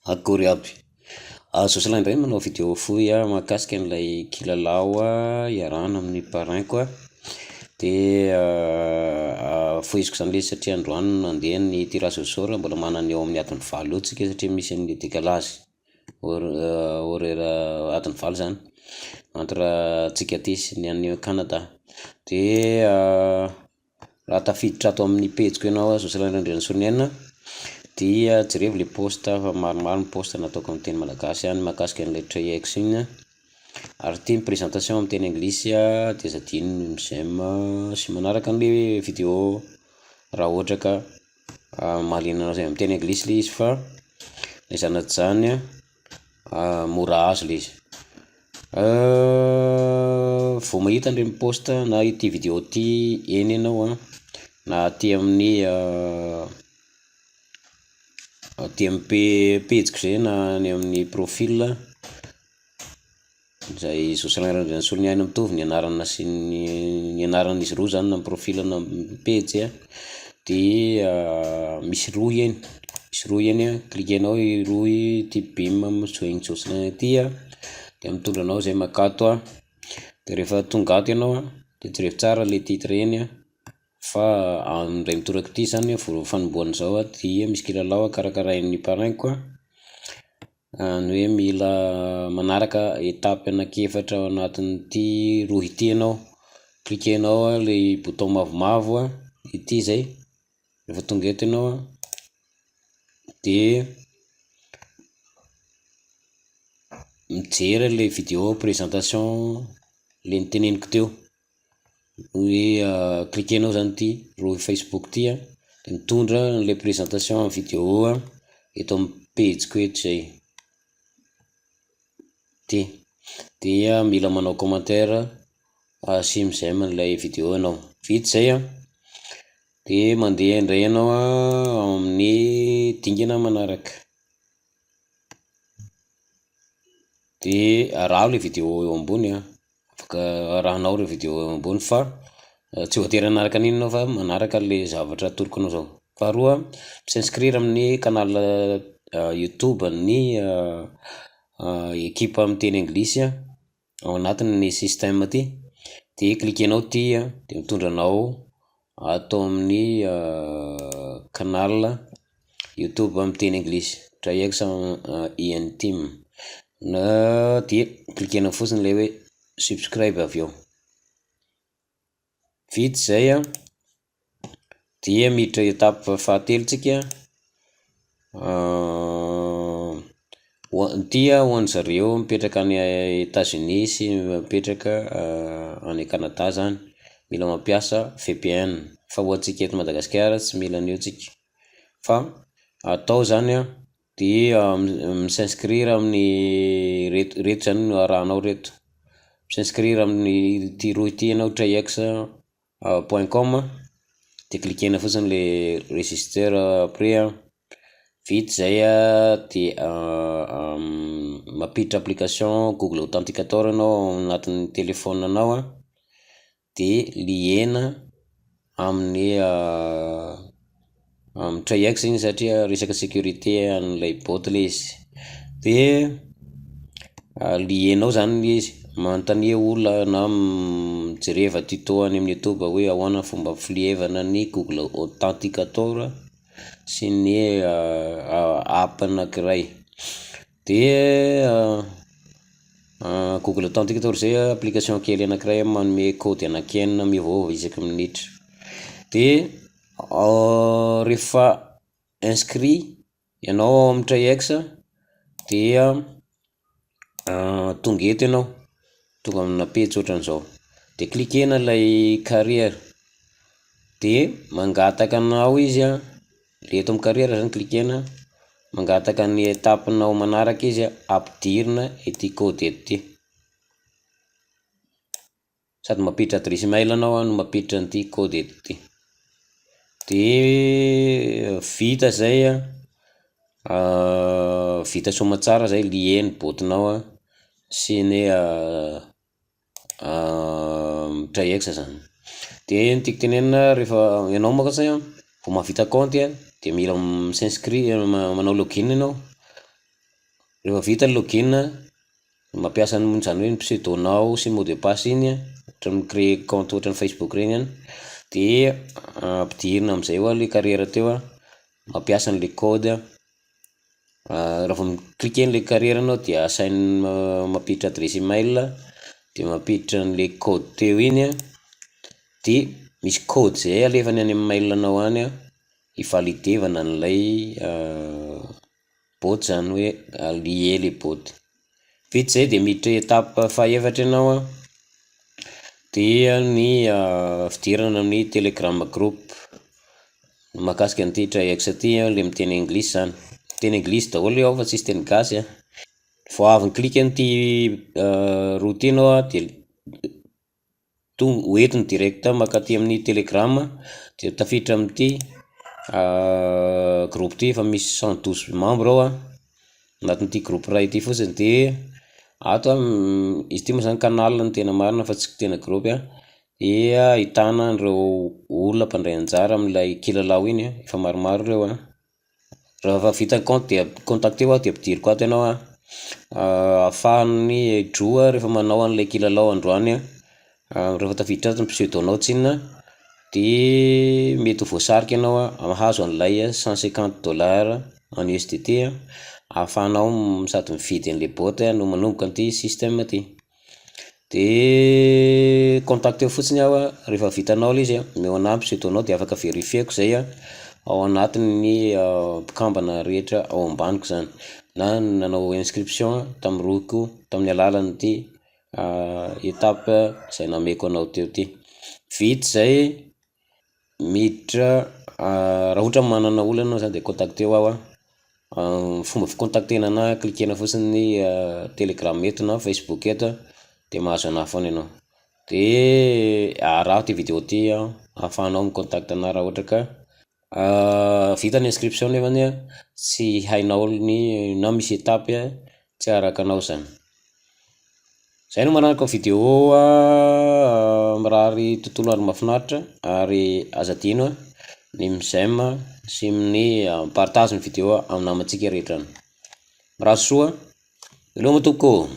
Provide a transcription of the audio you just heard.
Akory aby. Jocelyn indray manao vidéo fohy mahakasika an'ilay kilalao iarahana amin'ny parrain-ko. Dia fohiziko izany ilay izy satria androany no nandeha ny tirage au sort, mbola manana eo amin'ny adiny valo eo tsika satria misy an'ilay décalage horaire adiny valo zany entre antsika aty sy ny any Canada. Dia raha tafiditra ato amin'ny pejiko ianao Jocelyn Randrianasoloniaina dia jerevo ilay post fa maromaro ny post nataoko amin'ny teny malagasy any mahakasika an'ilay Treyex iny ary ity ny présentation amin'ny teny anglisy dia aza adino ny mi-j'aime sy manaraka an'ilay vidéo raha ohatra ka mahaliana anao zay amin'ny teny anglisy ilay izy fa na izany na tsy izany mora azo ilay izy. Vao mahita an'ireny post na ity vidéo ity eny ianao an, na aty amin'ny aty amin'ny pe- pejiko izay na any amin'ny profil izay Jocelyn Randrianasoloniaina mitovy ny anarana sy ny ny anaran'izy roa zany na ny profil na ny pejy an, dia misy rohy eny, misy rohy eny an, cliquenao io rohy ity bim join Jocelyn ity an, dia mitondra anao izay mankato an, dia rehefa tonga ato ianao an, dia jerevo tsara ilay titre iny an, fa amin'indray mitoraka ity zany vao fanombohana izao an, dia misy kilalao karakarain'ny parrain-ko an, ny hoe mila manaraka étape anankiefatra ao anatin'ity rohy ity ianao, cliquenao ilay bouton mavomavo an, ity izay, rehefa tonga eto ianao an, dia mijery ilay vidéo présentation ilay noteneniko teo. Hoe cliquenao zany ity rohy facebook ity an, de mitondra an'ilay présentation en vidéo eto amin'ny pejiko eto zay, ty, dia mila manao commentaire sy mi-j'aime an'ilay vidéo ianao, vita zay an, de mandeha indray ianao ao amin'ny dingana manaraka. De araho le vidéo eo ambony an, afaka arahanao ireo vidéo eo ambony fa tsy voatery hanaraka an'iny ianao fa manaraka an'le zavatra atoroko anao zao. Faharoa, mi-s'inscrire amin'ny canal youtube an'ny ekipa miteny anglisy ao anatin'ny système ty, de cliquenao ty an de mitondra anao ato amin'ny canal youtube miteny anglisy, Traiex IN team, na dia cliquenao fotsiny ilay hoe subscribe avy eo. Vita izay an, dia miditra étape fahatelo tsika, ho an- ity an ho an-dry zareo mipetraka any Etats Unis sy mipetraka any Canada zany, mila mampiasa VPN, fa ho antsika eto Madagasikara tsy mila an'io tsika, fa atao zany an dia mi-s'inscrire amin'ny reto reto zany no arahanao reto, mi-s'inscrire amin'ity rohy ity ianao traiex point com de cliquena fotsiny le register après an, vita zay an de mampiditra application google authenticator ianao ao anatin'ny telefaoninao an, de liena amin'ny amin'ny traiex iny satria resaka sécurité an'ilay bot le izy, de lienao zany le izy, manontania olona na mijereva tuto any amin'ny youtube hoe ahoana ny fomba filievana ny google authenticator sy ny app anakiray, de Google Authenticator zay application kely anakiray manome code anakienina miovaova isaky ny minitra, de rehefa inscrit ianao ao amin'ny Traiex dia tonga eto ianao, tonga amina pejy ohatran'izao, de cliquena ilay carrière de mangataka anao izy an, le eto amin'ny carrière zany cliquena, mangataka ny étape-nao manaraka izy an, ampidirina ity code eto ity. Sady mampiditra adresse email anao no mampiditra an'ity code eto ity. De vita zay an, vita soamantsara zay lier ny bot-nao an sy ny Traiex zany. De ny tiako tenenina rehefa ianao manko zany an vao mahavita kaonty an de mila mi-s'inscrire manao login ianao. Rehefa vita ny login, mampiasa ny izany hoe ny pseudo-nao sy ny mot de passe iny, ohatran'ny mi-créer compte ohatran'ny Facebook ireny ihany, dia ampidirina amin'izay hoa ilay carrière teo, mampiasa an'ilay code, raha vao mi-cliquer an'ilay carrière anao dia asainy mampiditra adresse email, dia mampiditra an'ilay code teo iny, dia misy code zay alefany any amin'ny mail-nao any hi-validevana an'ilay bot zany hoe lier le bot. Vita zay dia miditra étape fahaefatra ianao an, dia ny fidirana amin'ny telegram group mahakasika an'ity Traiex ity an, le miteny anglisy zany, miteny anglisy daholo ao fa tsisy teny gasy an, vao avy ni-clique an'ity roa ity ianao an dia Tonga hoentiny direct mankaty amin'ny telegram dia tafiditra amin'ity groupe ity efa misy 112 membres ao anatin'ity groupe iray ity fotsiny dia ato an izy ity moa zany canal no tena marina fa tsy tena groupe an, dia ahitana an'ireo olona mpandray anjara amin'ilay kilalao iny an, efa maromaro ireo an. Raha vita ny compte dia contacteo aho dia ampidiriko ato ianao an, ahafahan'ny Droa rehefa manao an'ilay kilalao androany an, rehefa tafiditra ato ny pseudo-nao tsinona dia mety ho voasarika ianao an, hahazo an'ilay 150 dollars en USDT an, ahafahanao sady mividy an'ilay bot no manomboka an'ity système ity. De contacteo fotsiny aho a, rehefa vitanao le izy a, omeo anahy ny pseudo-nao de afaka verifieko zay a, ao anatin'ny mpikambana rehetra ao ambaniko zany, na nanao inscription tamin'ny rohiko tamin'ny alalan'ity étape zay nameko anao teo ty. Vita zay, miditra raha ohatra manana olana anao zany de contacteo aho a, fomba fi-contactena anahy cliquena fotsiny ny telegram eto na facebook eto de mahazo anahy foana ianao, de araho ty video ty ahafahanao mi-contact anahy raha ohatra ka vita ny inscription nefany tsy hainao ny na misy étape tsy arakanao zany. Zay no manaraka ny vidéo mirary tontolo andro mahafinaritra ary aza adino ny mi-j'aime sy ny mi-partage ny vidéo amin'ny namantsika rehetra any. Mirary soa, veloma tompoko ô!